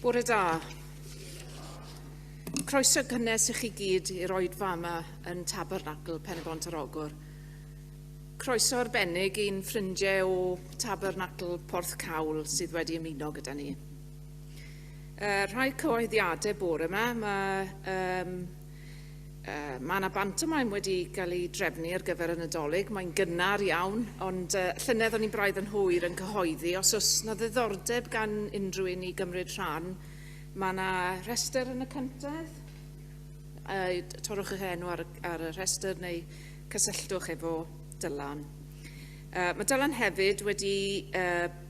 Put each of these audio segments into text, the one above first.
Bore da. Croeso cynnes i chi gyd i'r oedfa yma yn Tabernacl Pen-y-bont ar Ogwr. Croeso arbennig i'n ffrindiau o Tabernacl Porthcawl sydd wedi ymuno gyda ni. Rhai cyhoeddiadau bore yma, mae yna bantomaim wedi cael ei drefnu ar gyfer y Nadolig. Mae'n gynnar iawn, ond llynedd o'n i'n braidd yn hwyr yn cyhoeddi. Os oes na ddiddordeb gan unrhyw un i gymryd rhan, mae yna rhestr yn y cyntedd. Torrwch eich enw ar y rhestr neu cysylltwch efo Dylan. Mae Dylan hefyd wedi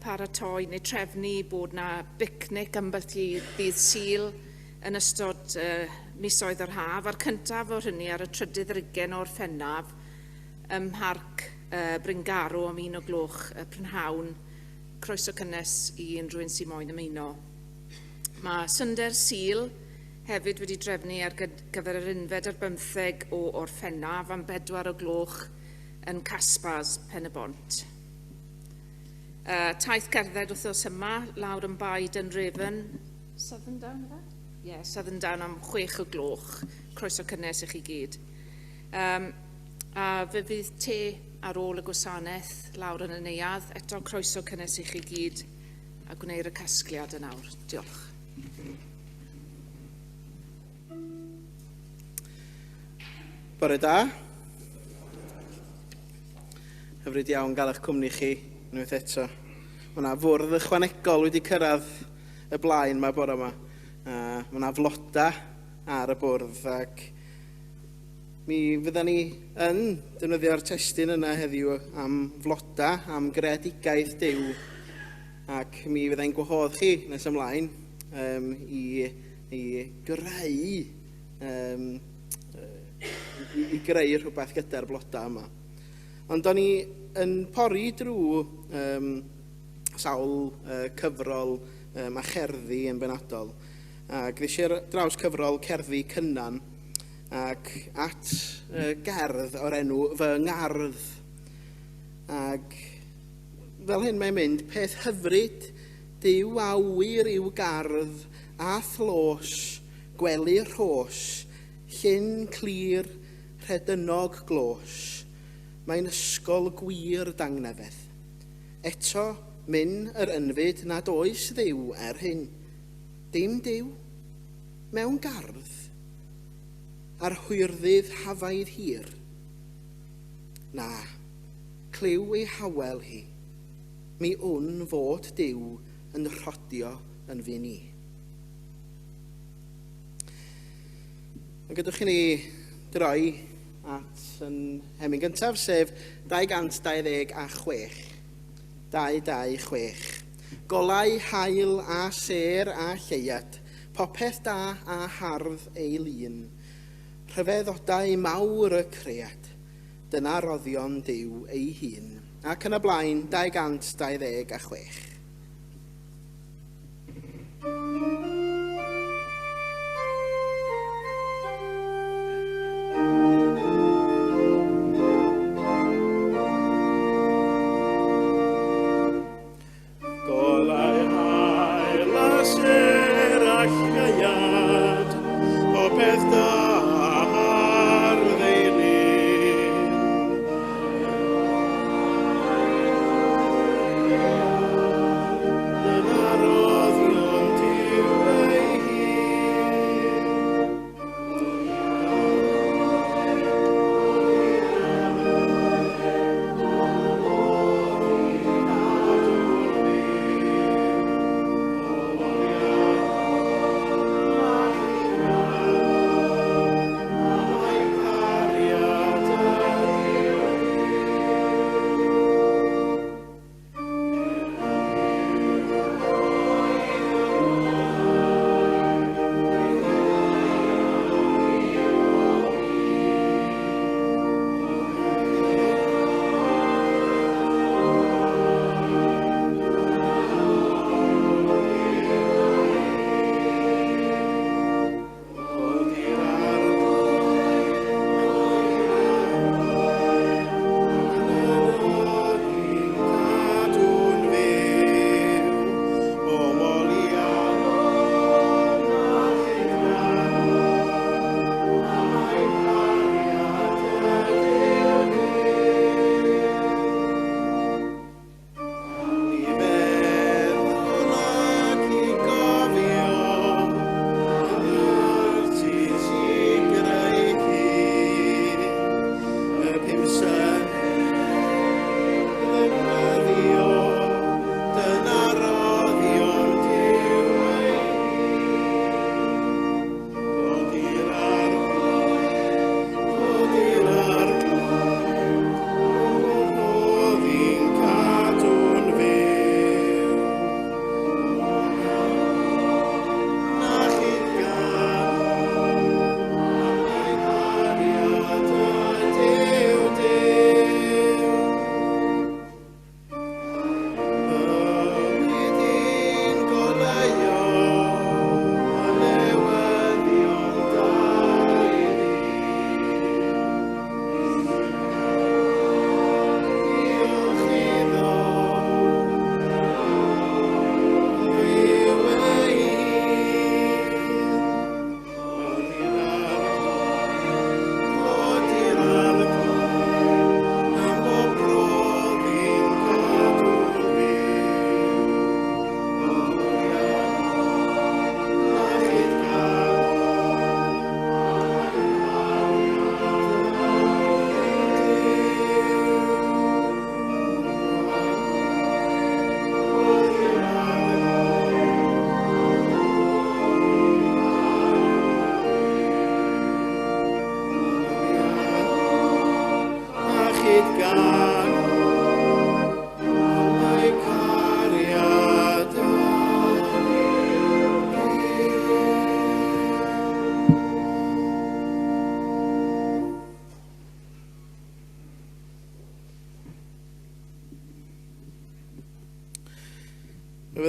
paratoi neu trefnu bod na bicnic ambell i ddydd Sul yn ystod misoedd yr haf, a'r cyntaf o'r hynny ar y trydydd ar hugain o Orffennaf ym Mharc Bryngarw am 1 o gloch y prynhawn. Croeso cynnes i unrhyw un sy'n moyn ymuno. Mae Synder Sul hefyd wedi drefnu ar gyfer yr unfed ar bymtheg o Orffennaf am 4 o gloch yn Caspars, Pen-y-bont. Taith gerdded wythnos yma lawr yn Bae Dunraven, Southern Down, ife? Ie, yeah, Southern Down am 6 o gloch. Croeso cynnes i chi gyd. A fe fydd te ar ôl y gwasanaeth lawr yn y neuadd. Eto, croeso cynnes i chi gyd a gwneir y casgliad yn awr. Diolch. Bore da. Hyfryd iawn gael eich cwmni chi unwaith eto. Mae yna fwrdd ychwanegol wedi cyrraedd y blaen yma bore yma. Mae yna floda ar y bwrdd ac mi fydda ni yn defnyddio'r testun yna heddiw am floda, am greadigaeth Duw, ac mi fyddai'n gwahodd chi nes ymlaen i greu i greu rhywbeth gyda'r blodau yma. Ond o'n i yn pori drwy sawl cyfrol a cherddi yn benodol. Ac ddes i ar draws cyfrol Cerddi Cynan ac at gerdd o'r enw Fy Ngardd. Ac fel hyn mae'n mynd, peth hyfryd, Duw a ŵyr i'w gardd, a thlos, gwely rhos, llyn clir, rhedynog glos. Mae'n ysgol gwir dangnefedd. Eto, myn yr ynfyd nad oes Dduw er hyn. Dim Duw? Mewn gardd? Ar hwyrddydd hafaidd hir? Na, clyw ei hawel hi. Mi wn fod Duw yn rhodio yn fy ni. Ond gadwch i ni droi at yn hemyn gyntaf, sef 226. 226. Golau haul a sêr a lleuad, popeth da a hardd ei lun. Rhyfeddodau mawr y cread, dyna roddion Duw ei hun. Ac yn y blaen, 226. Golau haul a sêr a lleuad, popeth da hardd ei lun. Dyna roddion Duw ei hun.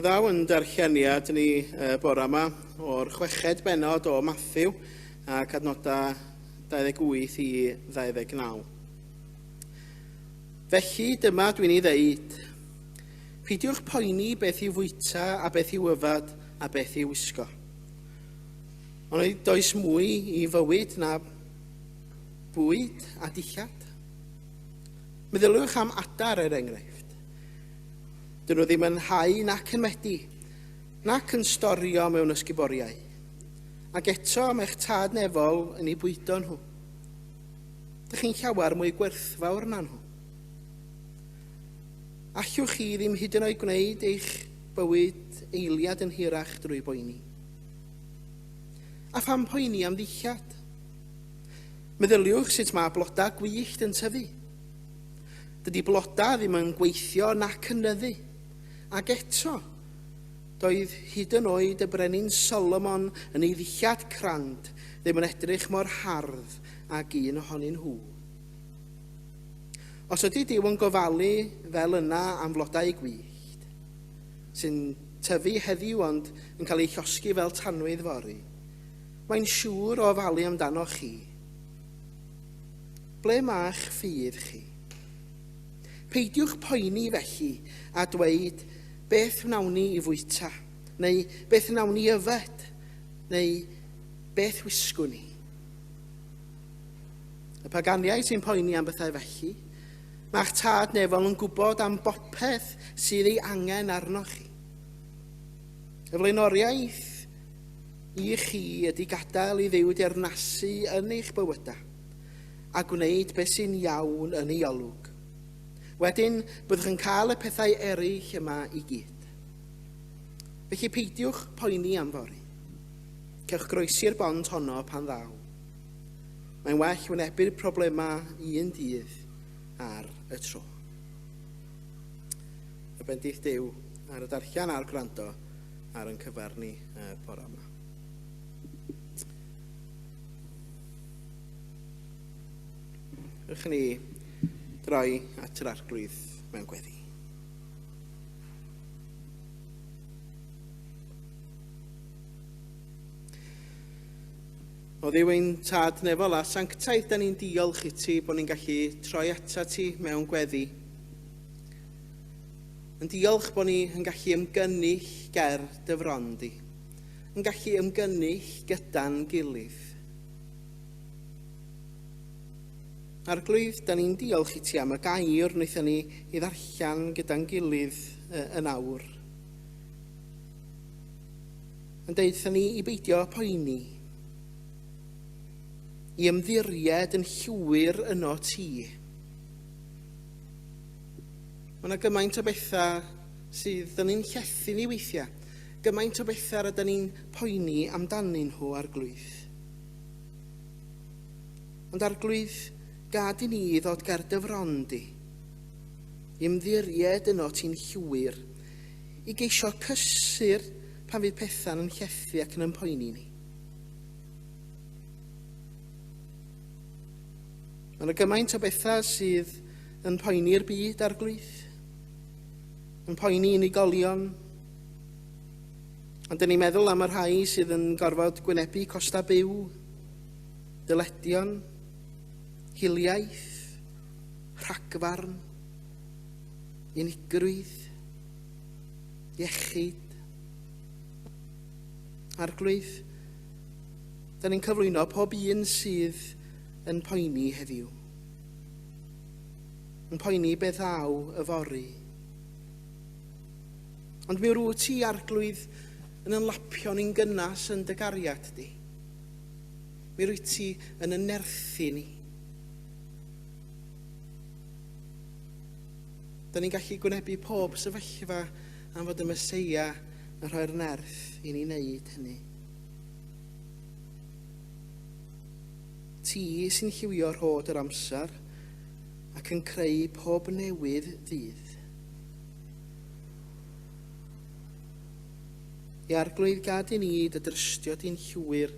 Fe ddaw yn darlleniad ni bore yma o'r chweched bennod o Matthew ac adnodau 28 i 29. Felly dyma dwi'n ei ddeud, peidiwch poeni beth i'w fwyta a beth i'w yfad a beth i'w wisgo. Ond does mwy i fywyd na bwyd a dillad. Meddyliwch am adar er enghraifft. Dyn nhw ddim yn hau nac yn medi, nac yn storio mewn ysguboriau. Ac eto mae'ch tad nefol yn ei bwydo nhw. Dych chi'n llawer mwy gwerthfawr na nhw. Allwch chi ddim hyd yn oed gwneud eich bywyd eiliad yn hirach drwy boeni? A pham poeni am ddillad? Meddyliwch sut mae blodau gwyllt yn tyfu. Dydy blodau ddim yn gweithio nac cynyddu. Ac eto, doedd hyd yn oed y brenin Solomon yn ei ddillad crand ddim yn edrych mor hardd ag un ohonyn nhw. Os ydy Duw yn gofalu fel yna am flodau gwyllt, sy'n tyfu heddiw ond yn cael eu llosgi fel tanwydd fory, mae'n siŵr o ofalu amdanoch chi. Ble mae'ch ffydd chi? Peidiwch poeni felly a dweud beth wnawn ni i fwyta, neu beth wnawn ni yfed, neu beth wisgwn ni. Y paganiaid sy'n poeni am bethau felly, mae'ch tad nefol yn gwybod am bopeth sydd ei angen arnoch chi. Y flaenoriaeth i chi ydy gadael i Dduw deyrnasu yn eich bywydau a gwneud beth sy'n iawn yn ei olwg. Wedyn, byddwch yn cael y pethau eraill yma i gyd. Felly peidiwch poeni am fory. Cewch groesi'r bont honno pan ddaw. Mae'n well wynebu'r problemau un dydd ar y tro. Y bendith Duw ar y darllen a'r gwrando ar yn cyfer ni y bore yma. Ewch ni droi at yr Arglwydd mewn gweddi. O Dduw ein Tad nefol a sanctaidd, da ni'n diolch i ti bod ni'n gallu troi ata ti mewn gweddi. Yn diolch bod ni yn gallu ymgynnull ger dy fron di. Yn gallu ymgynnull gyda'n gilydd. Arglwydd, da ni'n diolch i ti am y gair wnaethon ni i ddarllen gyda'n gilydd yn awr. Yn deutha ni i beidio poeni, i ymddiried yn llwyr yno ti. Mae yna gymaint o bethau sydd yn ein llethu ni weithiau, gymaint o bethau rydyn ni'n poeni amdanyn nhw, Arglwydd. Ond Arglwydd, gad i ni ddod ger dy fron di, i ymddiried yno ti'n llwyr, i geisio cysur pan fydd pethau'n yn llethu ac yn ympoeni ni. Mae yna gymaint o bethau sydd yn poeni'r byd, Arglwydd, yn poeni unigolion, ond dyn ni'n meddwl am y rhai sydd yn gorfod gwynebu costau byw, dyledion, hiliaeth, rhagfarn, unigrwydd, iechyd. Arglwydd, da ni'n cyflwyno pob un sydd yn poeni heddiw. Yn poeni beth ddaw yfory. Ond mi rwy ti, Arglwydd, yn ynlapio ni'n gynnas yn dy gariad di. Mi rwy ti yn yn nerthu ni. Da ni'n gallu gwynebu pob sefyllfa am fod y Meseia yn rhoi'r nerth i ni wneud hynny. Ti sy'n lliwio rhod yr amser ac yn creu pob newydd ddydd. I Arglwydd, gad i ni dy drystio di'n llwyr.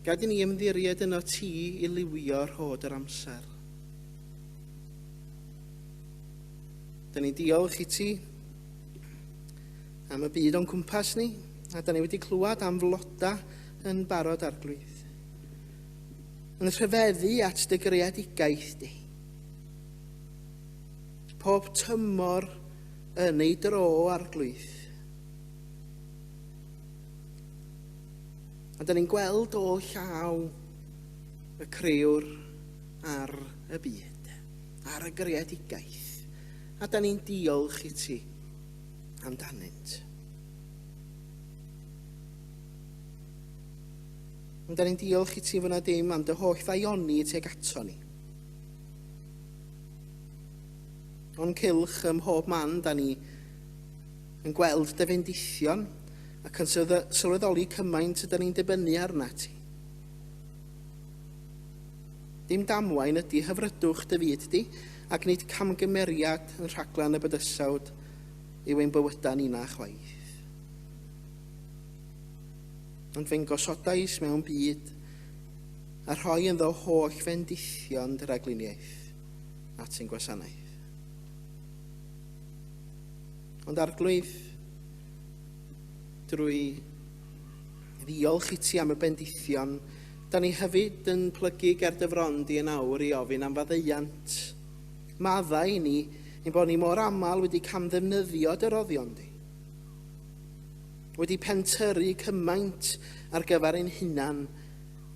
Gad i ni ymddiried yno ti i liwio rhod yr amser. Dyn ni'n diolch i ti am y byd o'n cwmpas ni, a da ni wedi clywed am floda yn barod Arglwydd. Yn rhyfeddu at dy greadigaeth di. Pob tymor yn ei dro, Arglwydd. A da ni'n gweld o llaw y crëwr ar y byd, ar y greadigaeth. A da ni'n diolch i ti amdanynt. Ond da ni'n diolch i ti fwy na dim am dy holl ddaioni tuag ato ni. O'n cylch ym mhob man, da ni yn gweld dy fendithion ac yn sylweddoli cymaint ydy ni'n dibynnu arna ti. Dim damwain ydy hyfrydwch dy fyd di, ac nid camgymeriad yn rhaglen y bydysawd yw ein bywydau ni'na chwaith. Ond fe'n gosodais mewn byd a rhoi ynddo holl fendithion dy ragluniaeth at ein gwasanaeth. Ond Arglwydd, drwy ddiolch i ti am y bendithion, da ni hefyd yn plygu ger dy fron di yn awr i ofyn am faddeuant. Maddau i ni, ein bod ni mor aml wedi camddefnyddio dy roddion di. Wedi pentyrru cymaint ar gyfer ein hunan,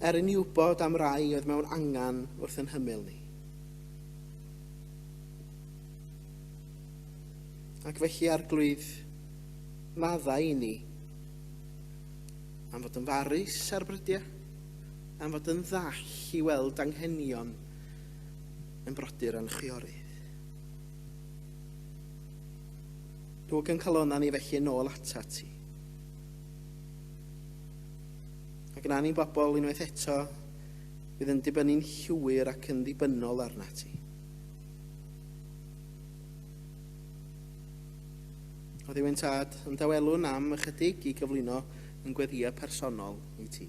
er i ni wybod am rai oedd mewn angen wrth yn hymyl ni. Ac felly, Arglwydd, maddau i ni am fod yn farus ar brydiau, am fod yn ddall i weld anghenion yn brodyr a'n chwiorydd. Dwg yn calonna ni felly yn ôl ata ti. A gwna ni'n bobl unwaith eto fydd yn dibynnu'n llwyr ac yn ddibynnol arna ti. O Dduw ein Tad, yn dawelwn am ychydig i gyflwyno yn gweddïau personol i ti.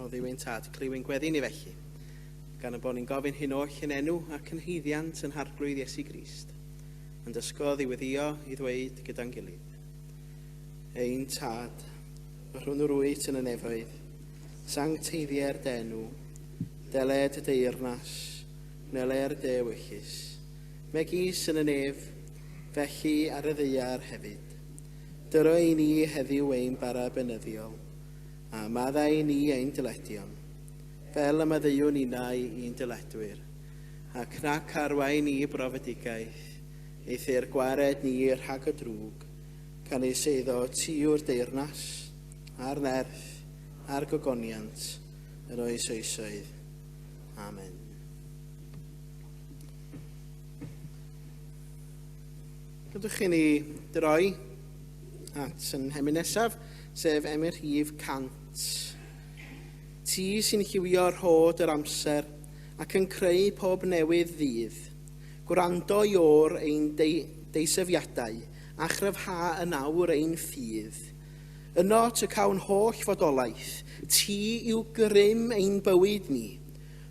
O Dduw ein Tad, clyw ein gweddi ni felly, gan y bod ni'n gofyn hyn oll yn enw ac yn haeddiant yn Harglwydd Iesu Grist, yn dysgodd i weddio i ddweud gyda'n gilydd. Ein Tad, yr hwn yr wyt yn y nefoedd, sancteiddier dy enw, deled dy deyrnas, wneler dy ewyllys, megis yn y nef, felly ar y ddaear hefyd. Dyro i ni heddiw ein bara beunyddiol, a maddau i ni ein dyledion, fel y maddeuwn ninnau i'n dyledwyr, ac nac arwain ni i brofedigaeth, eithr gwared ni rhag y drwg, Canys eiddo ti yw'r deyrnas, a'r nerth, a'r gogoniant, yn oes oesoedd. Amen. Gadwch chi ni droi at yn hemyn nesaf, sef emyn rhif 100. Ti sy'n lliwio rhod yr amser ac yn creu pob newydd ddydd. Gwrando i o'r ein deisyfiadau, a chryfha yn awr ein ffydd. Yno ty cawn holl fodolaeth, ti yw grym ein bywyd ni.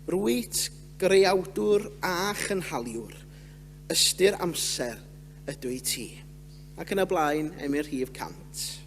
Rwyt greawdwr a chynhaliwr, ystyr amser ydw i ti. Ac yn y blaen, emyn rhif 100.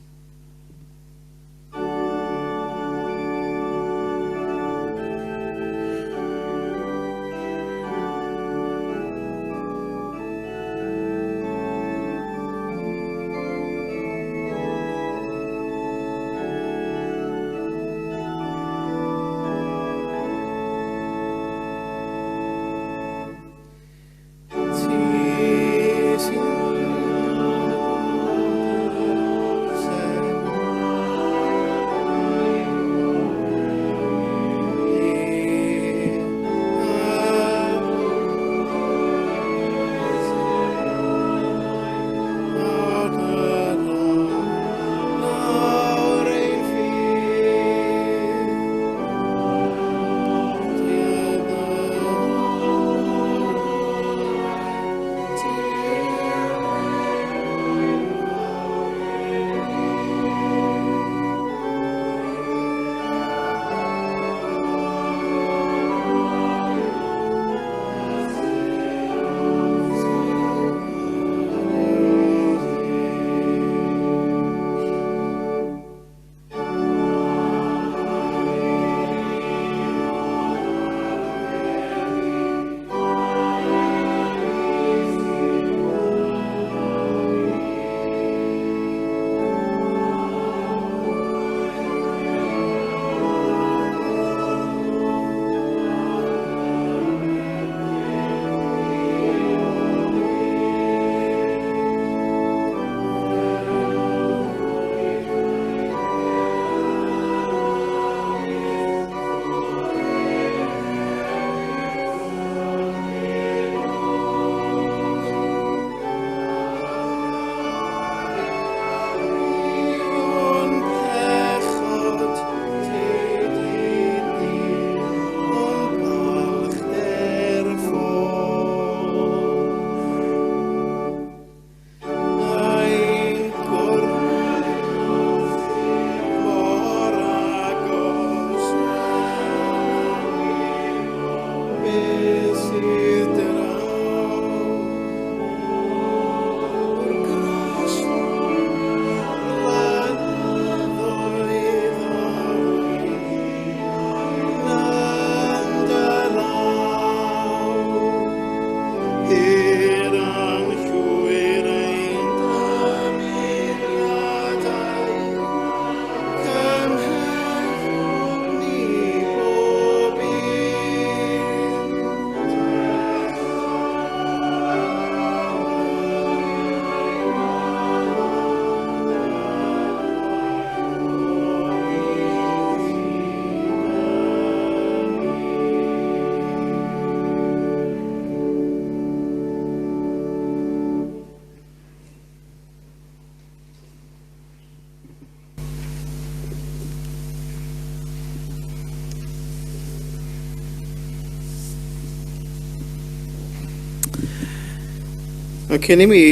Ond cyn i mi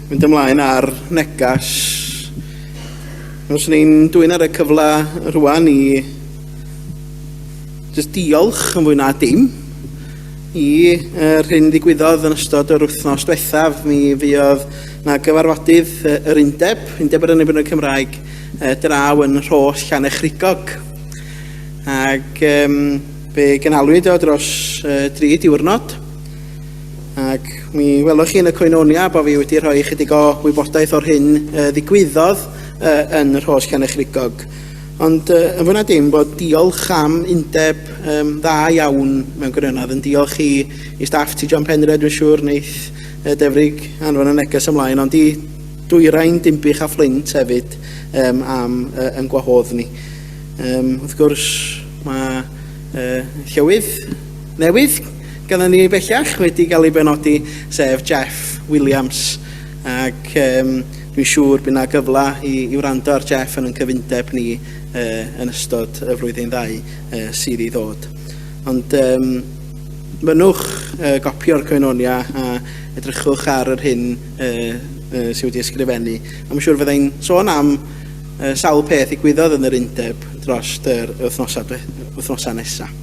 fynd ymlaen ar negas, os ni'n dwyn ar y cyfle rwan i jyst diolch yn fwy na dim i yr hyn ddigwyddodd yn ystod yr wythnos diwethaf. Mi fuodd na gyfarfodydd yr undeb, Undeb yr Annibynnwyr Cymraeg, draw yn Rhos Llanechrigog. Ac um, fe gynhalwyd o dros 3 diwrnod. Ac mi welwch chi yn y Koinonia bod fi wedi rhoi chydig o wybodaeth o'r hyn ddigwyddodd yn Rhos Llanechrigog. Ond yn fwy na dim bod diolch am undeb um, dda iawn mewn gwirionedd, yn diolch i, i staff ti John Penre, dwi'n siŵr, wneith Dyfrig anfon y neges ymlaen, ond i Dwyrain, Dinbych a Fflint hefyd um, am yn gwahodd ni. Um, wrth gwrs, mae llywydd newydd gyda ni bellach wedi cael ei benodi, sef Jeff Williams. Ac um, dwi'n siŵr bydd yna gyfle i, i wrando ar Jeff yn ein cyfundeb ni uh, yn ystod y flwyddyn ddau uh, sydd i ddod. Ond um, mynnwch uh, gopi o'r Koinonia a edrychwch ar yr hyn uh, uh, sydd wedi ysgrifennu. A mae'n siŵr fyddai'n sôn am uh, sawl peth ddigwyddodd yn yr undeb dros yr wythnosau, wythnosau nesaf.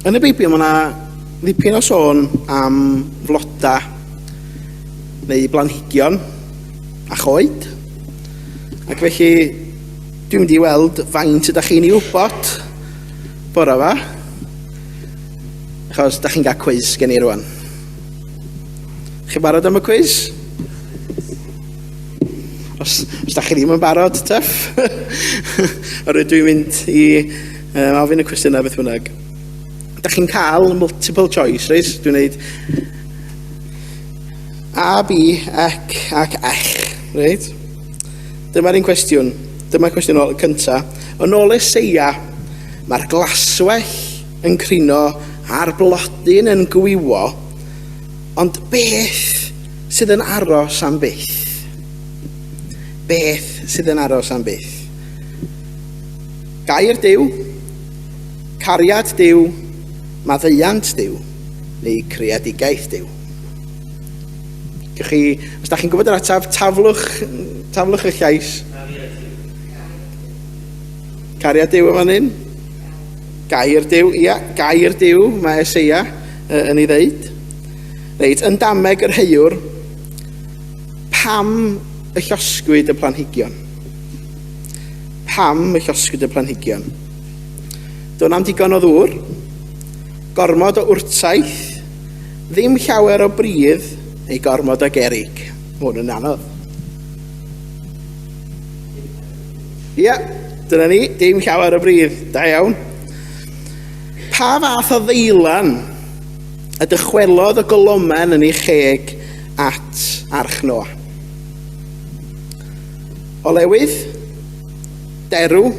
Yn y Beibl mae yna ddipyn o sôn am floda neu blanhigion a choed. Ac felly dwi'n mynd i weld faint ydych chi'n ei wybod bore fa. Achos da chi'n cael cwiz gen i rwan. Chi'n barod am y cwiz? Os, os da chi ddim yn barod, tyff. Oherwydd dwi'n mynd i ofyn y cwestiynau beth bynnag. Da chi'n cael multiple choice, reit? Dwi'n gwneud A, B, C ac H, reit? Dyma'r un cwestiwn. Dyma'r cwestiwn ôl cynta. Yn ôl Eseia, mae'r glaswell yn crino a'r blodyn yn gwywo, ond beth sydd yn aros am byth? Beth sydd yn aros am byth? Gair Duw, cariad Duw, maddeuant Duw, neu creadigaeth Duw. Gewch chi, os da chi'n gwybod yr ateb, taflwch, taflwch eich llais. Cariad Duw yn fan hyn. Gair Duw, ia, gair Duw, mae Eseia yn ei ddeud. Reit, yn dameg yr heiwr, pam y llosgwyd y planhigion? Pam y llosgwyd y planhigion? Do'n am digon o ddŵr, gormod o wrtaith, ddim llawer o bridd neu gormod o gerrig. Mae hwn yn anodd. Ia, dyna ni, dim llawer o bridd. Da iawn. Pa fath o ddeilan y dychwelodd y golomen yn ei cheg at arch Noa? Olewydd, derw,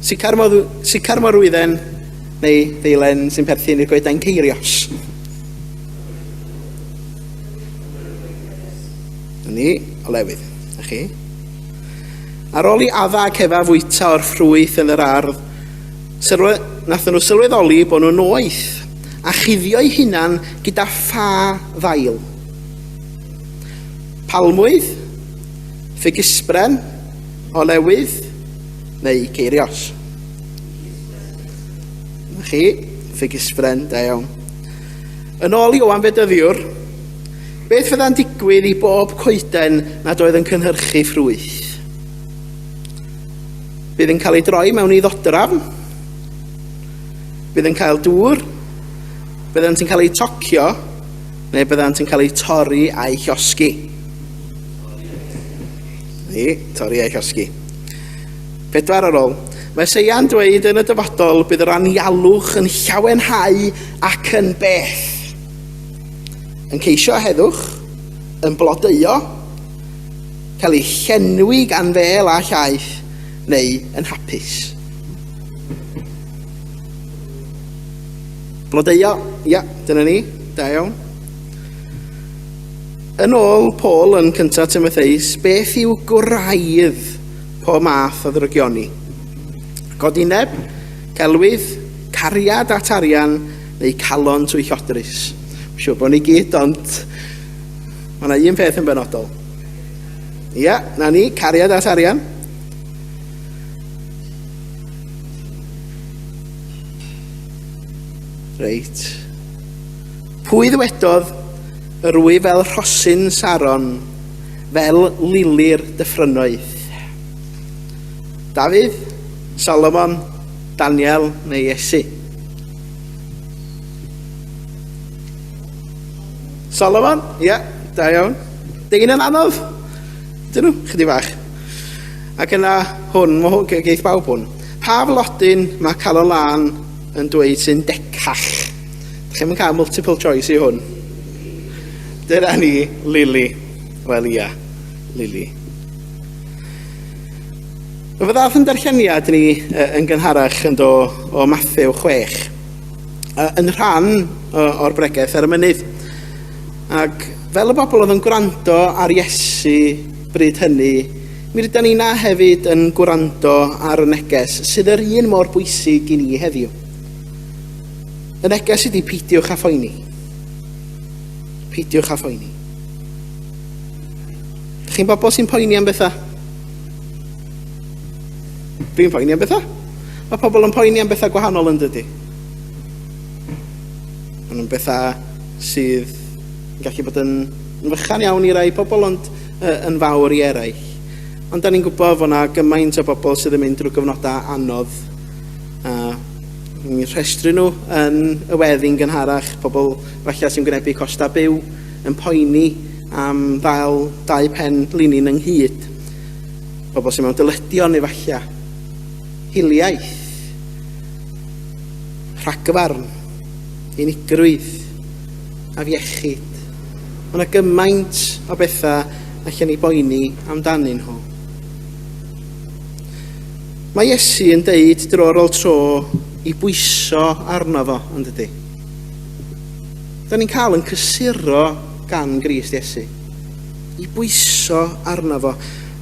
sicarmorwydden neu ddeilen sy'n perthyn i'r goeden ceirios. Dyna ni, olewydd. Na chi. Ar ôl i Adda ac Efa fwyta o'r ffrwyth yn yr ardd, sylwe, nathon nhw sylweddoli bod nhw'n noeth a chuddio'u hunan gyda pha ddail. Palmwydd, ffigysbren, olewydd neu ceirios. Na chi, ffigysbren, da iawn. Yn ôl Ioan Fedyddiwr, beth fydda'n digwydd i bob coeden nad oedd yn cynhyrchu ffrwyth? Bydd yn cael ei droi mewn i ddodrafn, bydd yn cael dŵr, byddant yn cael eu tocio, neu byddant yn cael eu torri a'u llosgi. Ni, torri a'u llosgi. Pedwar ar ôl. Mae Seia'n dweud yn y dyfodol bydd yr anialwch yn llawenhau ac yn beth. Yn ceisio heddwch, yn blodeuo, cael ei llenwi gan fel a llaeth, neu yn hapus. Blodeuo, ia, dyna ni, da iawn. Yn ôl Paul yn cyntaf Timotheus, beth yw gwraidd pob math o ddrygioni? Godineb, celwydd, Cariad at arian neu calon twyllodrus? Mae'n siŵr bod ni gyd, ond mae yna un peth yn benodol. Ia, na ni, cariad at arian. Reit. Pwy ddywedodd, yr wyf fel rhosyn Saron, fel lili'r dyffrynnoedd? Dafydd, Solomon, Daniel neu Iesu? Solomon, ie, yeah, da iawn. Dyn yn anodd? Dyn nhw, chydig bach. Ac yna hwn, mae hwn, geith bawb hwn. Pa flodyn mae Calon Lân yn dweud sy'n decach? Dych chi'n cael multiple choice i hwn. Dyna ni, Lily. Wel ia, Lily. Fe ddaeth yn darlleniad ni yn gynharach yn do o Matthew 6, yn rhan o'r bregeth ar y mynydd. Ac fel y bobl oedd yn gwrando ar Iesu bryd hynny, mi rydan ni na hefyd yn gwrando ar y neges sydd yr un mor bwysig i ni heddiw. Y neges ydy peidiwch â phoeni. Peidiwch â phoeni. Dych chi'n bobl sy'n poeni am bethau? Dwi'n poeni am bethau. Mae pobl yn poeni am bethau gwahanol yn dydy. Maen nhw'n bethau sydd yn gallu bod yn fychan iawn i rai pobl ond yn fawr i eraill. Ond da ni'n gwybod fod yna gymaint o bobl sydd yn mynd drwy gyfnodau anodd. A ni'n rhestru nhw yn y weddi'n gynharach, pobl falle sy'n gwynebu costau byw, yn poeni am ddal dau pen linyn ynghyd. Pobl sy'n mewn dyledion efallai. Hiliaeth. Rhagfarn. Unigrwydd. Afiechyd. Mae yna gymaint o bethau allan ni boeni amdanyn nhw. Mae Iesu yn deud dro ar ôl tro i bwyso arno fo, yn dydy? Da ni'n cael yn cysuro gan Grist Iesu. I bwyso arno fo.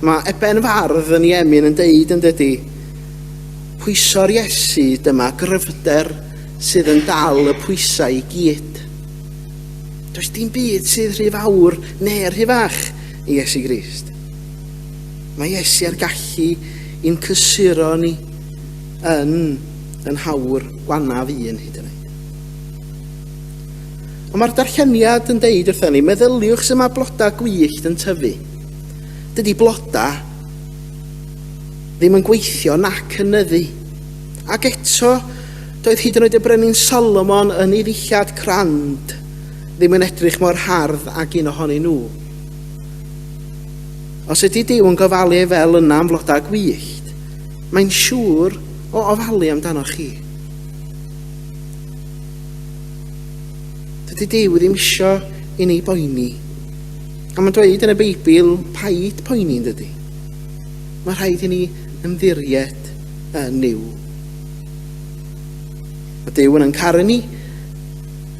Mae Eben Fardd yn ei emyn yn deud yn dydy, pwyso'r Iesu dyma gryfder sydd yn dal y pwysau i gyd. Does dim byd sydd rhy fawr neu rhy fach i Iesu Grist. Mae Iesu ar gallu i'n cysuro ni yn yn hawr gwanaf un hyd yn oed. Ond mae'r darlleniad yn deud wrthon ni, meddyliwch sut mae blodau gwyllt yn tyfu. Dydy blodau ddim yn gweithio nac yn nyddu. Ac eto, doedd hyd yn oed y brenin Solomon yn ei ddillad crand ddim yn edrych mor hardd ag un ohonyn nhw. Os ydy Duw yn gofalu fel yna am flodau gwyllt, mae'n siŵr o ofalu amdanoch chi. Dydy Duw ddim isio i ni boeni. A mae'n dweud yn y Beibl, paid poeni yn dydy. Mae rhaid i ni ymddiried yn Nuw. Mae Duw yn ein caru ni,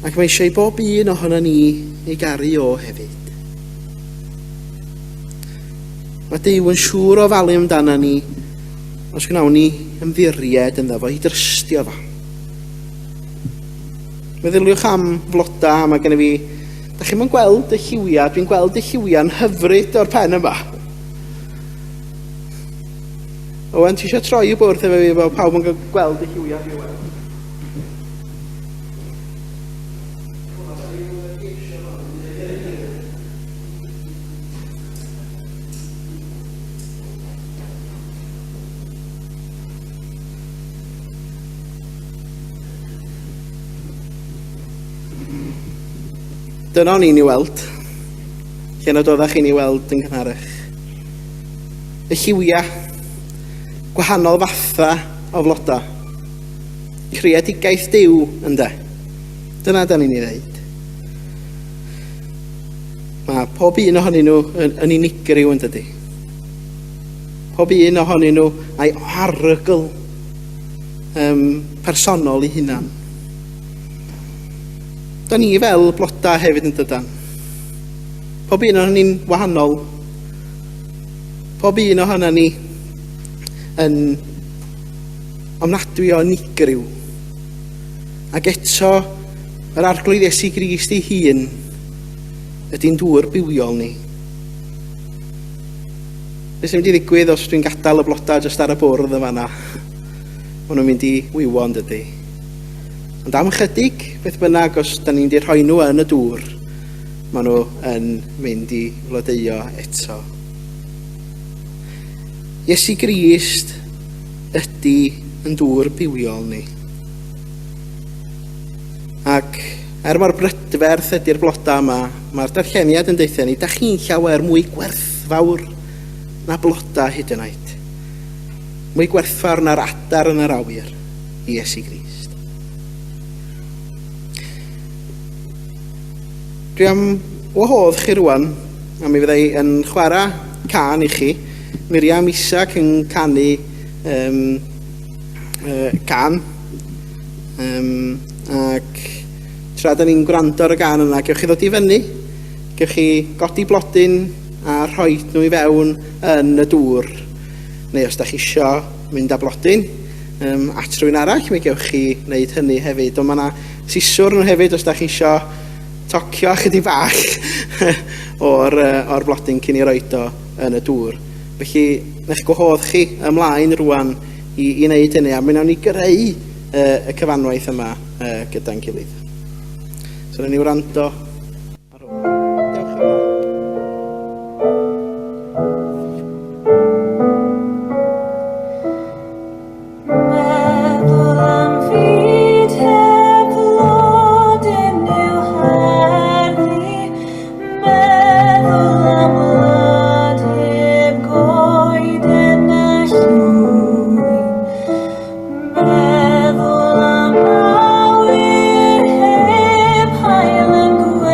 ac mae eisiau i bob un ohono ni ei garu o hefyd. Mae Duw yn siŵr o falu amdano ni os gwnawn ni ymddiried ynddo fo, i drystio fo. Meddyliwch am floda, mae gennym fi... Da chi'n mynd gweld y lliwiau, dwi'n gweld y lliwiau'n hyfryd o'r pen yma. Owen, ti eisiau troi y bwrdd efo fi fel pawb yn gweld y lliwiau? Dyna o'n i'n ei weld. Lle nad oeddech chi'n ei weld yn gynharach. Y lliwiau, gwahanol fatha o flodau. Creadigaeth Duw, ynde? Dyna da ni'n ei ddeud. Mae pob un ohonyn nhw yn, yn unigryw yn dydy. Pob un ohonyn nhw a'i arogl um, personol i hunan. Da ni fel blodau hefyd yn dydan. Pob un ohonon ni'n wahanol. Pob un ohonon ni yn ofnadwy o unigryw. Ac eto, yr Arglwydd Iesu Grist ei hun ydy'n dŵr bywiol ni. Beth sy'n mynd i ddigwydd os dwi'n gadael y blodau jyst ar y bwrdd yn fanna? Maen nhw'n mynd i wywo yn dydy. Ond am chydig, beth bynnag, os da ni'n mynd i rhoi nhw yn y dŵr, maen nhw yn mynd i flodeuo eto. Iesu Grist ydy yn dŵr bywiol ni. Ac er mor brydferth ydy'r blodau yma, mae'r darlleniad yn deutha ni, da chi'n llawer mwy gwerthfawr na blodau hyd yn oed. Mwy gwerthfawr na'r adar yn yr awyr i Iesu Grist. Dwi am wahodd chi rwan, a mi fyddai yn chwarae cân i chi. Miriam Isaac yn canu um, cân. Ac tra da ni'n gwrando ar y gân yna, gewch chi ddod i fyny, gewch chi godi blodyn a rhoi nhw i fewn yn y dŵr. Neu os da chi isio mynd â blodyn at rhywun arall, mi gewch chi wneud hynny hefyd. Ond mae yna siswrn nhw hefyd os da chi isio tocio chydig bach o'r, or blodyn cyn i roed o yn y dŵr. Felly, eich gwahodd chi ymlaen rwan i, i wneud hynny, a mi wnawn ni greu y cyfanwaith yma gyda'n gilydd. So, wnawn ni wrando ar hwn. Dewch ymlaen. Meddwl am fyd heb flodyn i'w harddu, meddwl am wlad heb goeden na llwyn, meddwl am awyr heb haul yn gwenu.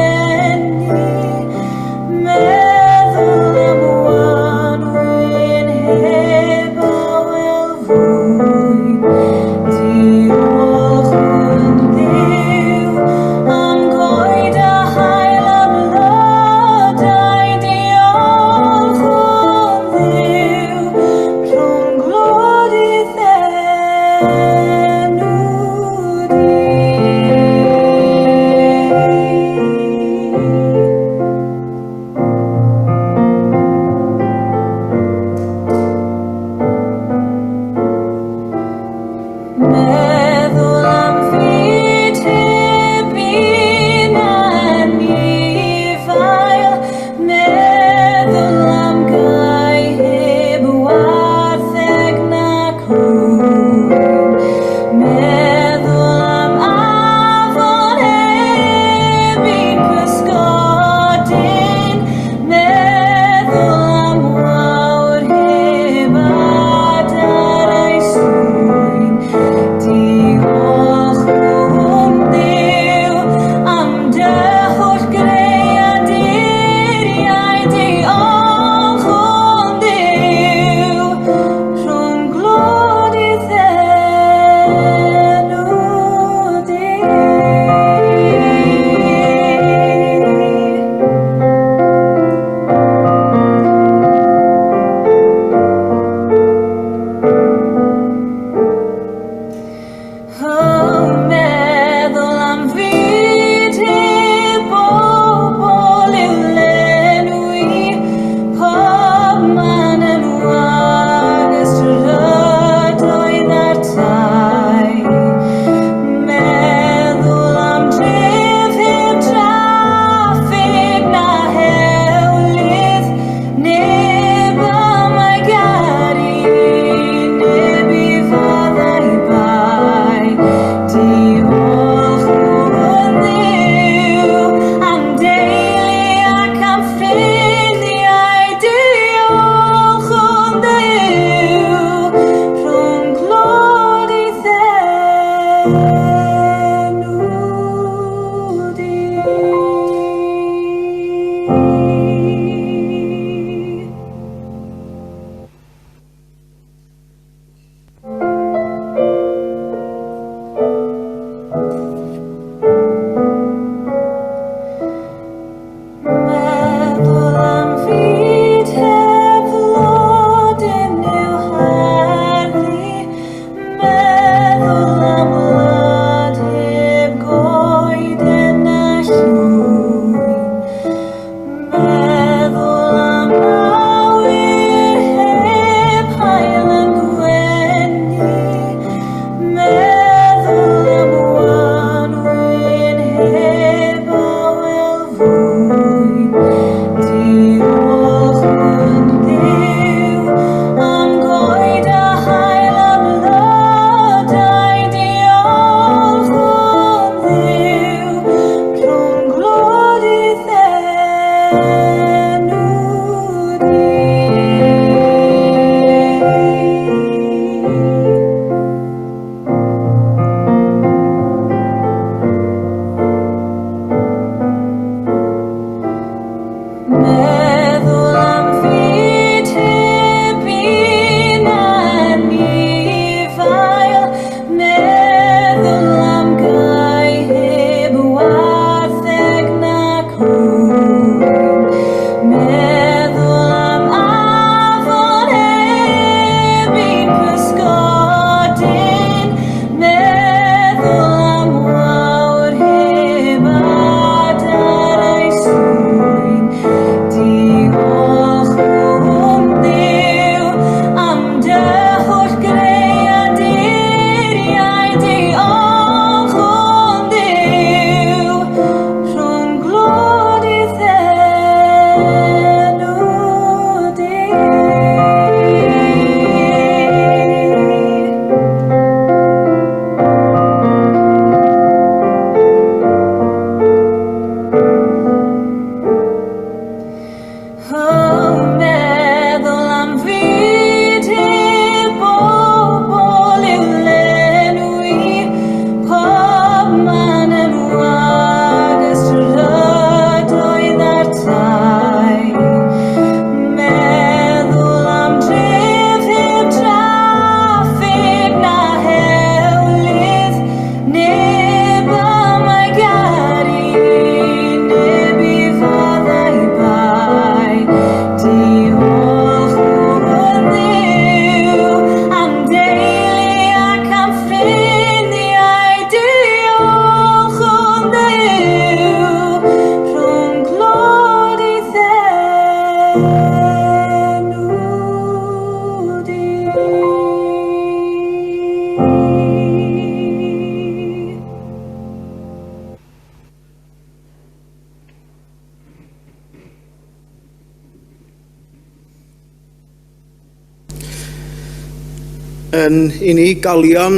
Yn unigolion,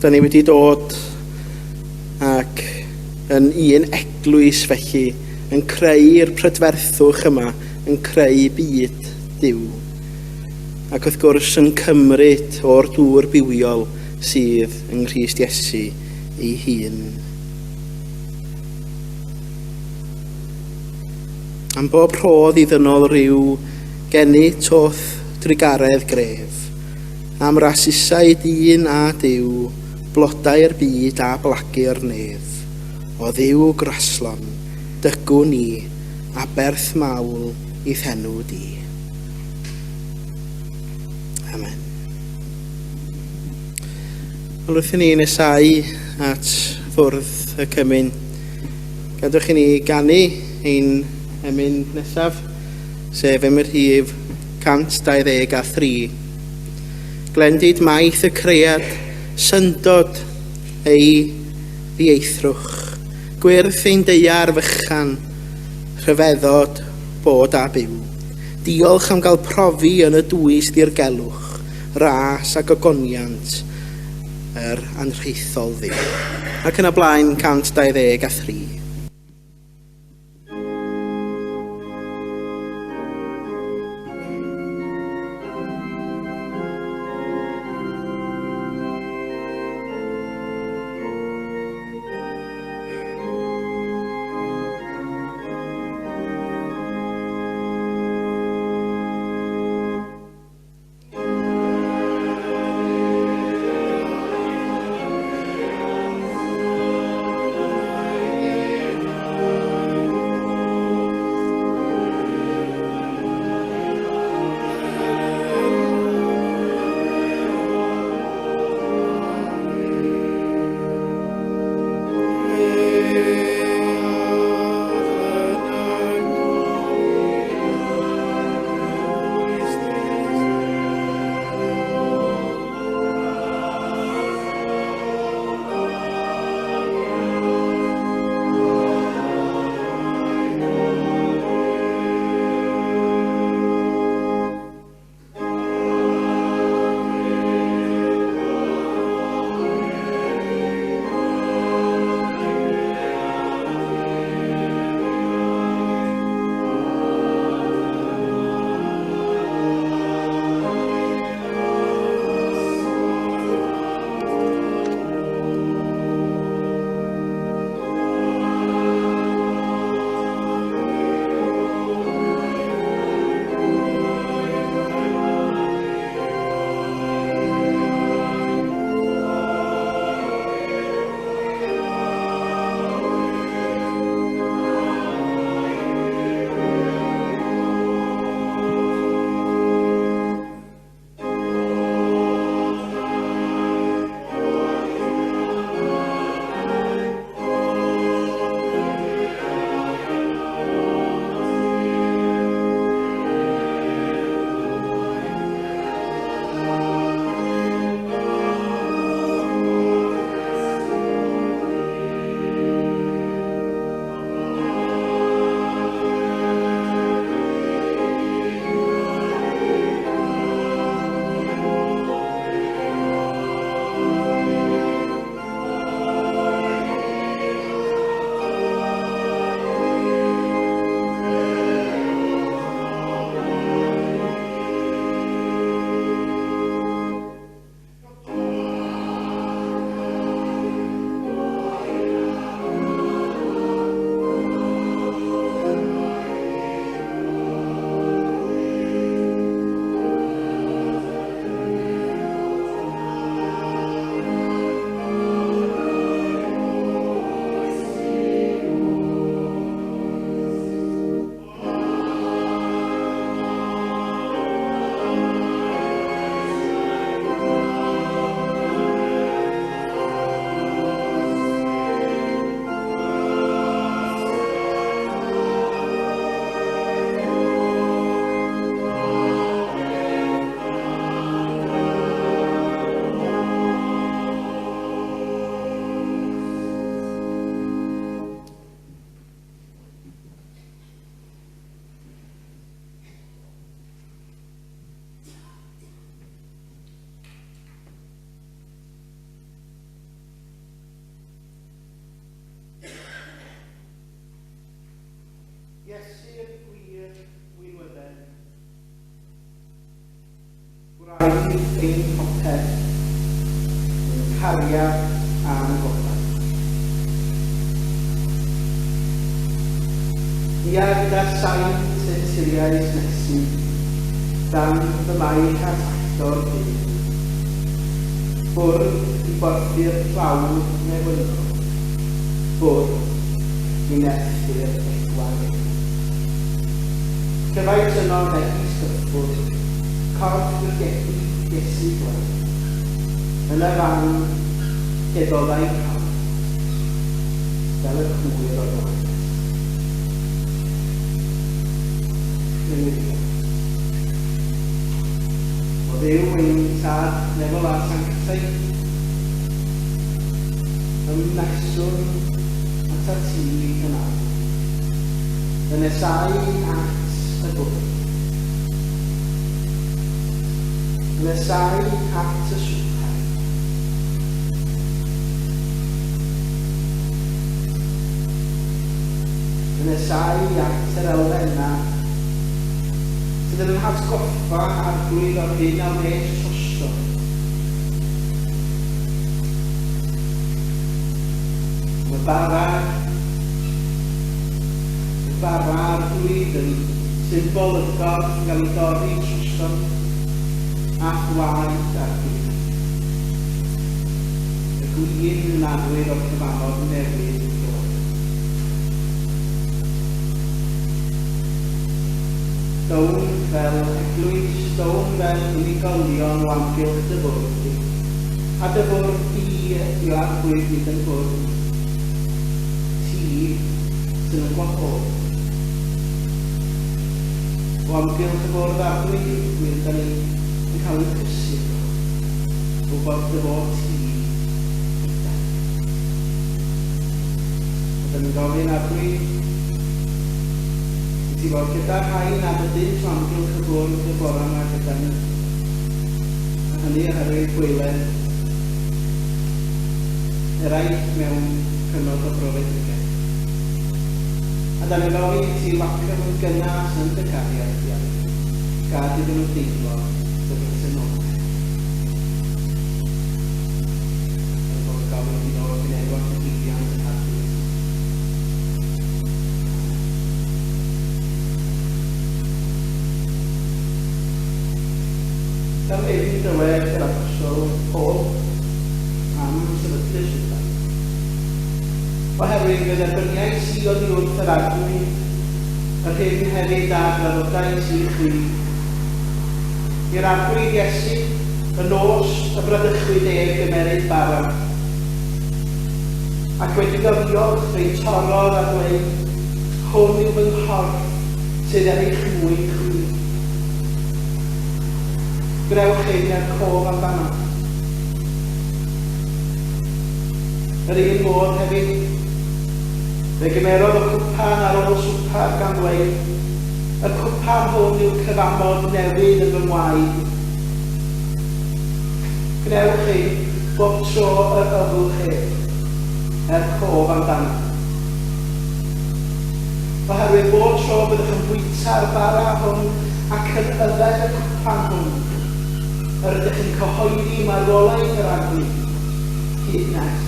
da ni wedi dod ac yn un eglwys felly, yn creu'r prydferthwch yma, yn creu byd Duw. Ac wrth gwrs yn cymryd o'r dŵr bywiol sydd yng Nghrist Iesu ei hun. Am bob rhodd i ddynol ryw, geni toth drugaredd gref. Am rasusau dyn a Duw, blodau'r byd a blagu'r nef. O Dduw graslon, dygwn ni aberth mawl i'th enw di. Amen. Wel, wrth i ni nesau at fwrdd y cymun, gadwch i ni ganu ein emyn nesaf, sef emyn rhif 123. Glendid maith y cread, syndod ei ddieithrwch, gwyrth ein daear fychan, rhyfeddod bod a byw. Diolch am gael profi yn y dwys ddirgelwch, ras a gogoniant yr anrhaethol Dduw. Ac yn y blaen 123. wraidd ein popeth, ein cariad a'n gobaith. Ia gyda sain sensuriais nesu, dan fy maich at actor byw. Bwrdd i borthi'r tlawd newynol, bwrdd i nerthu'r egwan eang. Cefais yno megis gyffwrdd, corff gwrgedig Iesu glân, yn y fan lle doddai pawb, fel y cŵyr o'r blaen. Newidiad. O Dduw ein Tad nefol a sanctaidd, ymneswn atat ti yn awr. Yn nesáu at y bwrdd. Yn nesáu at y swper. Yn nesáu at yr elfennau sydd yn ein hatgoffa Arglwydd o'r hyn a wnes drosto. Mae bara Y bara a'r bwyd yn symbol y gorff yn cael ei dorri drosom a'th waed a'r gwin. Y gwin yn arwydd o'r cyfamod newydd yn dod. Down fel eglwys, down fel unigolion o amgylch dy fwrdd di. A dy fwrdd di ydi o Arglwydd nid yn fwrdd i. Ti sy'n y gwahodd. O amgylch y bwrdd Arglwydd digwydd, da ni yn cael ein cysur o wybod dy fod ti gyda ni. A da ni'n gofyn Arglwydd i ti fod gyda'r rhai nad ydynt o amgylch y bwrdd y bore yma gyda ni. A hynny oherwydd gwaeledd eraill mewn cyfnod o brofedigaeth. A da ni'n gofyn i ti lapio nhw'n gynnas yn dy gariad di Arglwydd, gad iddyn nhw deimlo dy bresenoldeb. Er bod yn gofyn i ddod yn enw ac yn llwyddiant yn Arglwydd Iesu. Fel hyn dywed yr Apostol Paul am sefydlu'r swper. Oherwydd fe dderbyniais i oddi wrth yr Arglwydd yr hyn hefyd a draddodais i chwi. I'r Arglwydd Iesu, y nos y bradychwyd ef gymeryd bara, ac wedi iddo ddiolch fe'i torrodd a dweud, Hwn yw fy nghorff sydd er eich mwyn chwi. Gwnewch hyn er cof amdanaf. Yr un modd hefyd, fe gymerodd y cwpan ar ôl swper gan ddweud, Y cwpan hwn yw'r cyfamod newydd yn fy ngwaed. Gwnewch hyn bob tro yr yfwch ef, er cof amdanaf. Oherwydd bob tro byddwch yn bwyta'r bara hwn ac yn yfed y cwpan hwn, yr ydych yn cyhoeddi marwolaeth yr Arglwydd hyd nes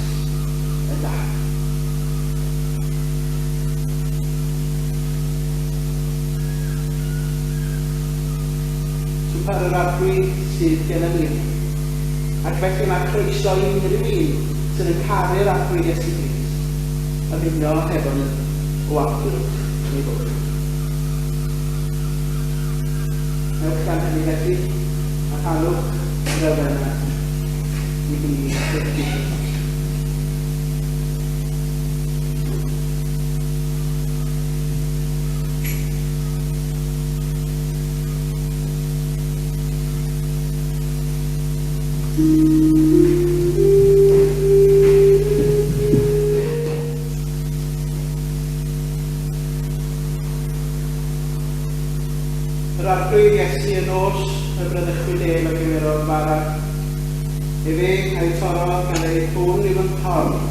y daw. Swper yr Arglwydd sydd gennym ni, ac felly mae croeso i unrhyw un sydd yn caru'r Arglwydd Iesu Grist ymuno hefo ni o amgylch ei fwrdd. Ewch gan hynny felly, a rhannwch yr elfennau i blith eich gilydd. Yr Arglwydd Iesu y nos y bradychwyd ef a gymerodd fara. Efe a'i torrodd gan ddeud, Hwn yw fy nghorff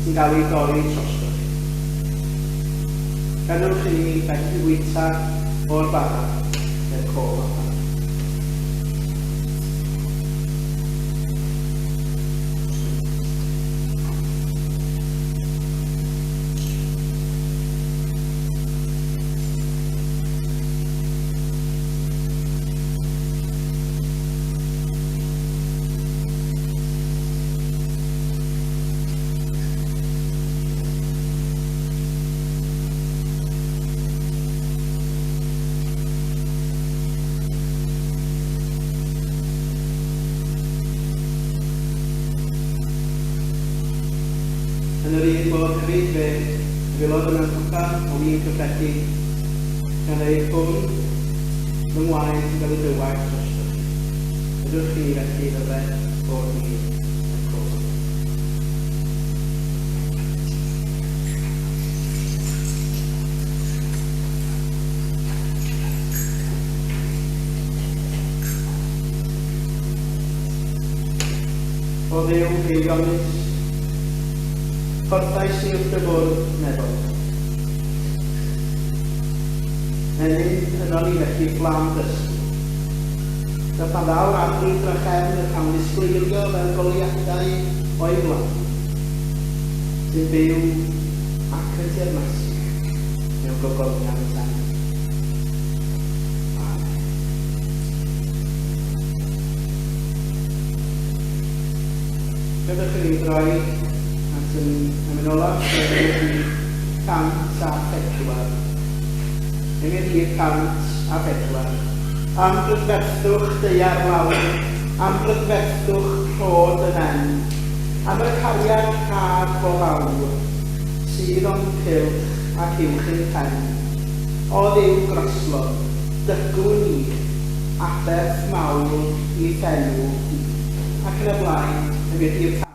sy'n cael ei dorri drostoch chi. Gadewch i ni felly fwyta o'r bara er cof amdano. Yn yr un modd hefyd fe yfelodd mewn cwpan o win cyffredin, gan ddeud, Hwn fy ngwaed sy'n cael ei dywallt drostoch chi. Ydwch chi felly yfed o'r win y cof. O Dduw haelionus, porthais i wrth dy fwrdd nefoedd. Ennyn ynon ni felly fflam dysgl. Fel pan ddaw'r Arglwydd drachefn y cawn ddisgleirio fel goleuadau o'i flaen, sy'n byw ac yn teyrnasu mewn gogoniant am byth. Amen. Gadewch i ni droi at yn emyn olaf, sef emyn rhif 104. Emyn rhif 104. Am brydferthwch daear lawr, am brydferthwch rhod y nen, am y cariad rhad bob awr, sydd o'n cylch ac uwch ein pen. O Dduw graslon, dygwn ni, aberth mawl i'th enw di. Ac yn y blaen, emyn rhif 104.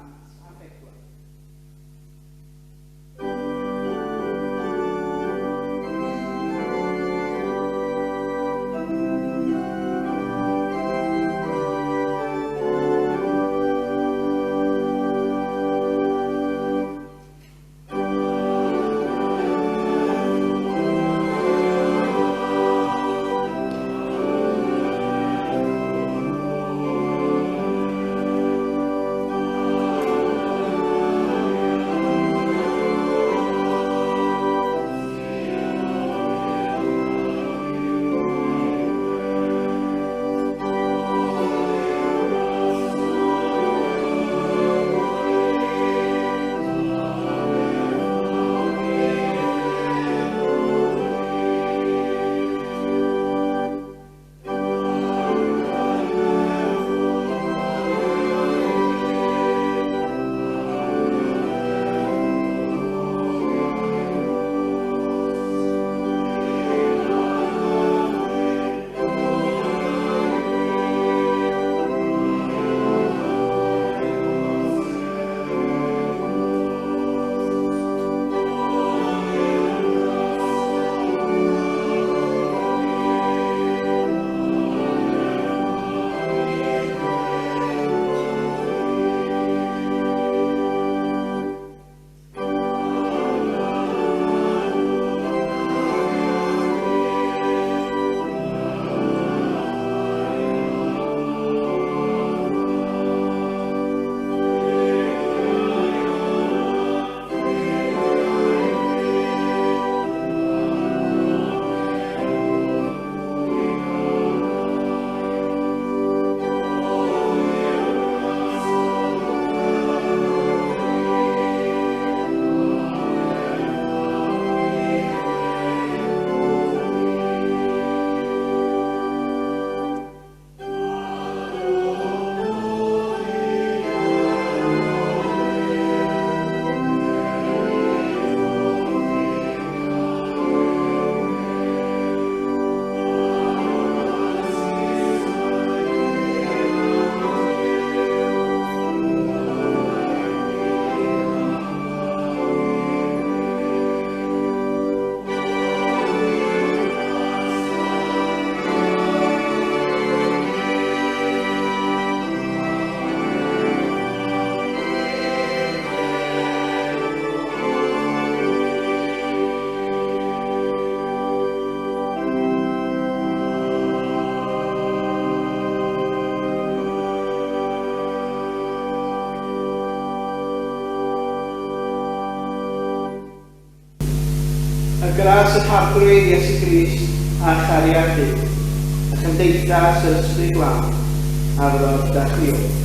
Y gras yr Harglwydd Iesu Grist a chariad Duw, a chymdeithas yr Ysbryd Glân, arddod gyda chwi oll.